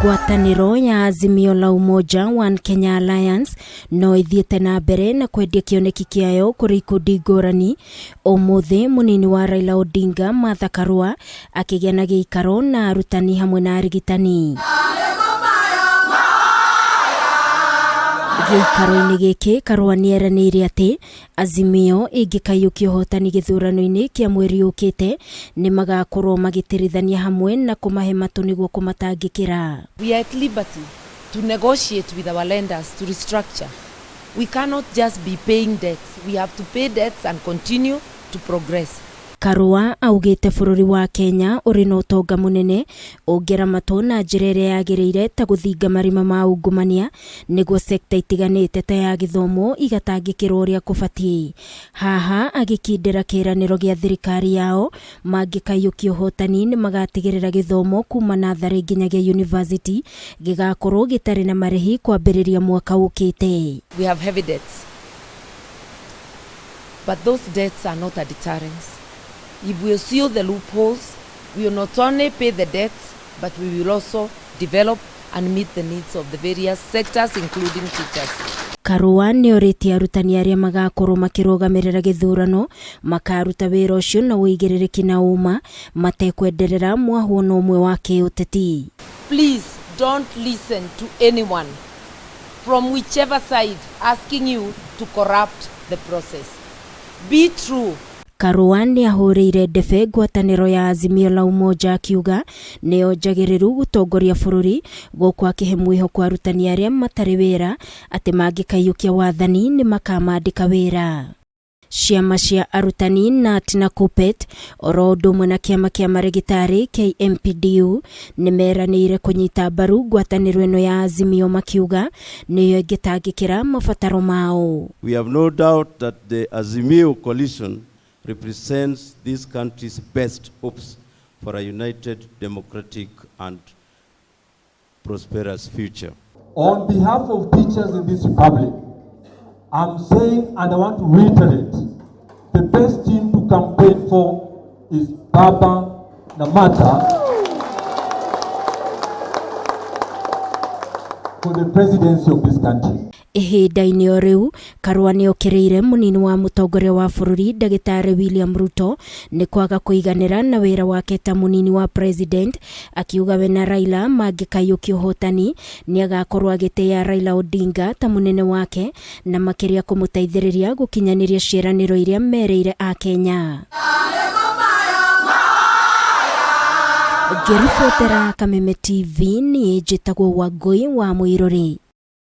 Ngwatanĩro ya Azimio la Umoja One Kenya Alliance no ĩthiĩte na mbere na kwendia kĩoneki kĩayo kũrĩ ikundi ngũrani. Ũmũthĩ mũnini wa Raila Odinga Martha Karua akĩgĩa na gĩikaro na arutani hamwe na arigitani. Gĩikaro-inĩ gĩkĩ Karua nĩeranĩire atĩ Azimio ĩngĩkaiyũkia ũhotani gĩthurano-inĩ kĩa mweri ũkĩte nĩmagakorwo magĩtĩrithania hamwe na kũmahe matũ nĩguo kũmatangĩkĩra. We are at liberty to negotiate with our lenders to restructure. We cannot just be paying debts. We have to pay debts and continue to progress. Karua augĩte bũrũri wa Kenya ũrĩ na ũtonga mũnene ũngĩramatwo na njĩra ĩrĩa yagĩrĩire ta gũthinga marima ma ungumania nĩguo sekta itiganĩte ta ya gĩthomo igatangĩkĩrwo ũrĩa kũbatiĩ. Haha agĩkindĩra kĩĩranĩro gĩa thirikari yao mangĩkaiyũkia ũhotani nĩmagatigĩrĩra gĩthomo kuma natharĩ nginyagia yunivasĩtĩ gĩgakorwo gĩtarĩ na marĩhi kwambĩrĩria mwaka ũkĩte. We have heavy debts. But those debts are not a deterrence. If we seal the loopholes, we will not only pay the debts, but we will also develop and meet the needs of the various sectors, including teachers. Karua nĩorĩtie arutani arĩa magakorwo makĩrũgamĩrĩra gĩthurano makaruta wĩra ũcio na ũigĩrĩrĩki na ũma matekwenderera mwahũ ona ũmwe wa kĩũteti. Please don't listen to anyone from whichever side asking you to corrupt the process. Be true. Karua nĩahũrĩire ndebe ngwatanĩro ya Azimio la Umoja akiuga nĩyo njagĩrĩru gũtongoria bũrũri gũkũ akĩhe mwĩhoko arutani arĩa matarĩ wĩra atĩ mangĩkaiyũkia wathani nĩmakamandĩka wĩra. Ciama cia arutani KNUT na KUPPET oro ũndũ ũmwe na kĩama kĩa marĩgĩtarĩ KMPDU nĩmeranĩire kũnyita mbaru ngwatanĩro ĩno ya Azimio makiuga nĩyo ĩngĩtangĩkĩra mabataro mao. We have no doubt that the Azimio coalition represents this country's best hopes for a united, democratic and prosperous future. On behalf of teachers in this republic, I'm saying, and I want to reiterate, the best team to campaign for is Baba Namata for the presidency of this country. Ihinda-inĩ o rĩu Karua nĩokĩrĩire mũnini wa mũtongoria wa bũrũri ndagĩtarĩ William Ruto nĩ kwaga kũiganĩra na wĩra wake ta mũnini wa president, akiuga we na Raila mangĩkaiyũkia ũhotani nĩagakorwo agĩtĩĩa Raila Odinga ta mũnene wake na makĩria kũmũteithĩrĩria gũkinyanĩria ciĩranĩro iria merĩire akenya. Ngĩribotera Kameme TV niĩ njĩtagwo Wangũi wa Mũirũrĩ.